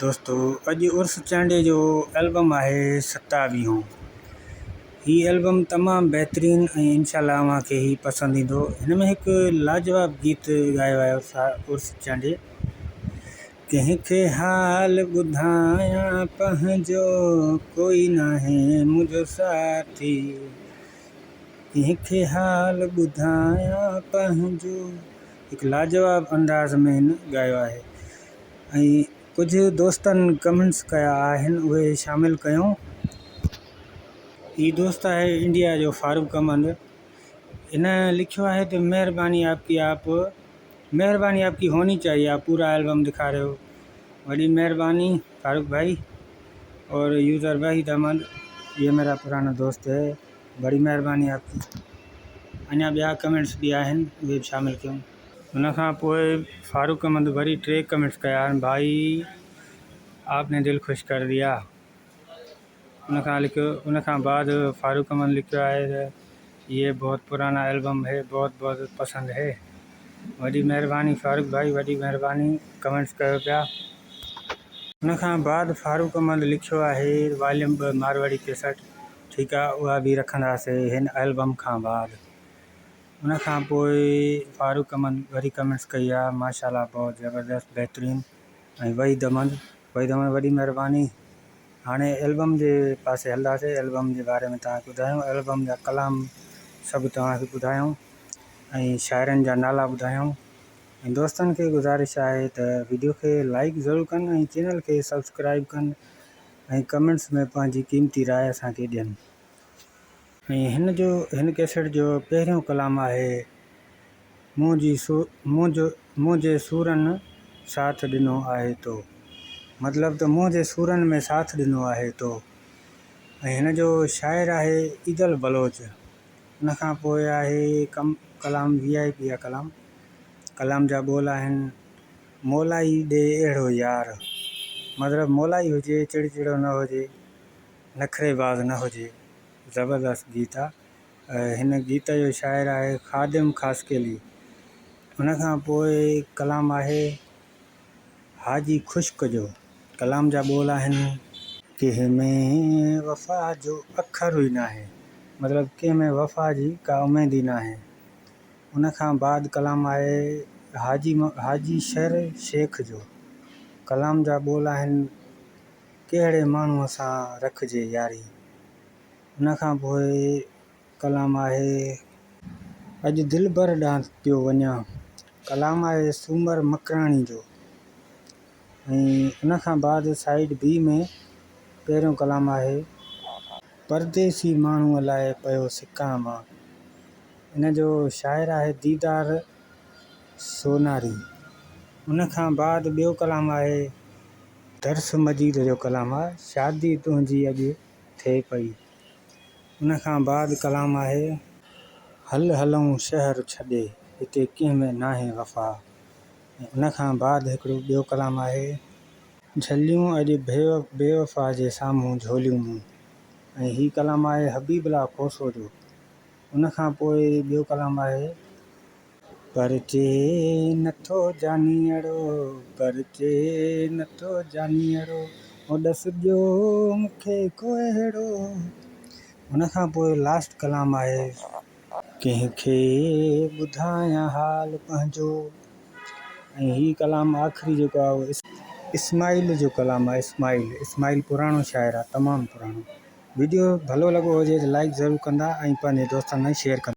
دوستو اڄ عرس چانڊيي جو البم آهي ستاويهون هي البم تمام بهترين ۽ انشاء الله اوهان کي هي پسند ايندو هن ۾ هڪ لاجواب گيت ڳايو آهي عرس چانڊيي ڪنهن کي حال ٻڌايان پنهنجو ڪوئي ناهي منهنجو ساٿي ڪنهن کي حال ٻڌايان پنهنجو هڪ لاجواب انداز ۾ هن ڳايو آهي ۽ ڪجهه دوستن ڪمينٽس ڪيا آهن اهي شامل ڪيون. هي دوست آهي انڊيا جو فاروق احمد هن لکيو آهي ته مهرباني آپ ڪي آپ مهرباني آپ ڪي هوني چاهيي آپ پورا البم دکا رهي هو وڏي مهرباني فاروق ڀائي اور يوزر وحيد احمد یہ ميرا پرانا دوست هي بڙي مهرباني آپ ڪي اڃا ٻيا ڪمينٽس به آهن اهي به شامل ڪيون. ان کان پوء فاروق احمد وري ٽي ڪمينٽس ڪيا آهن ڀائي آپ ني دل خوش ڪر ديا ان کان لکيو ان کان بعد فاروق احمد لکيو آهي ته یہ بہت پرانا البم هي بہت بہت پسند هي وڏي مهرباني فاروق ڀائي وڏي مهرباني ڪمينٽس ڪيو پيا ان کان بعد فاروق احمد لکيو آهي واليوم 2 مارواڙي ڪيسٽ ٺيڪ آ اها به رکنداسي هن البم کان بعد ان کان پوء فاروق احمد وري ڪمينٽس ڪئي آ ماشاء الله بهت زبردست بهترين ۽ وحيد احمد وحيد احمد وڏي مهرباني هاڻي البم جي پاسي هلنداسي البم جي باري ۾ توهان کي ٻڌايون البم جا ڪلام سڀ توهان کي ٻڌايون ۽ شاعرن جا نالا ٻڌايون ۽ دوستن کي گذارش آهي ته ويڊيو کي لائڪ ضرور ڪن ۽ چينل کي سبسڪرائب ڪن ۽ ڪمينٽس ۾ پنهنجي قيمتي راء اسان کي ڏين. ۽ هن جو هن ڪيسٽ جو پهريون ڪلام آهي منهنجي منهنجو منهنجي سورن ساٿ ڏنو آهي تو مطلب ته منهنجي سورن ۾ ساٿ ڏنو آهي تو ۽ هن جو شاعر آهي عيدل بلوچ ان کان پوء آهي ڪم ڪلام وي آء پي آ ڪلام ڪلام جا ٻول آهن مولائي ڏي اهڙو يار مطلب مولائي هجي چڙچڙو نه هجي نخري باز نه هجي. زبردست گيت آ. هن گيت جو شاعر آهي خادم خاصخيلي. ان کان پوء ڪلام آهي حاجي خشڪ جو. ڪلام جا ٻول آهن. ڪنهن ۾ وفا جو اکر ئي ناهي. مطلب ڪنهن ۾ وفا جي ڪا اميد ئي ناهي. ان کان بعد ڪلام آهي حاجي حاجي شر شيخ جو. ڪلام جا ٻول آهن. ڪهڙي ماڻهوء سان رکجي ياري. ان کان پوء ڪلام آهي. اڄ دلبر ڏانهن پيو وڃان. ڪلام آهي سومر مڪراڻي جو ۽ ان کان بعد سائيڊ بي ۾ پهريون ڪلام آهي. پرديسي ماڻهوء لاء پيو سڪان مان. ان جو شاعر آهي ديدار سوناري. ان کان بعد ٻيو ڪلام آهي. درس مجيد جو ڪلام آ شادي تنهنجي اڄ ٿئي پئي. ان کان بعد ڪلام آهي. هل هلون شهر ڇڏي هتي ڪنهن ۾ ناهي وفا. ۽ ان کان بعد هڪڙو ٻيو ڪلام آهي. جهليون اڄ بيوفا جي سامهون جهوليون مون. ۽ هي ڪلام آهي حبيب الله کوسو جو. ان کان پوء ٻيو ڪلام آهي. پرچي نٿو جانيئڙو، پرچي نٿو جانيئڙو، او ڏس ڏيو مون کي ڪو اهڙو. ان کان پوء لاسٽ ڪلام آهي. ڪنهن کي ٻڌايان حال پنهنجو. ۽ هي ڪلام آخري جيڪو آهي اهو اسماعيل جو ڪلام آهي اسماعيل اسماعيل پراڻو شاعر آهي تمام پراڻو. وڊيو ڀلو لڳو هجي ته لائيڪ ضرور ڪندا ۽ پنهنجي دوستن تائين شيئر ڪندا.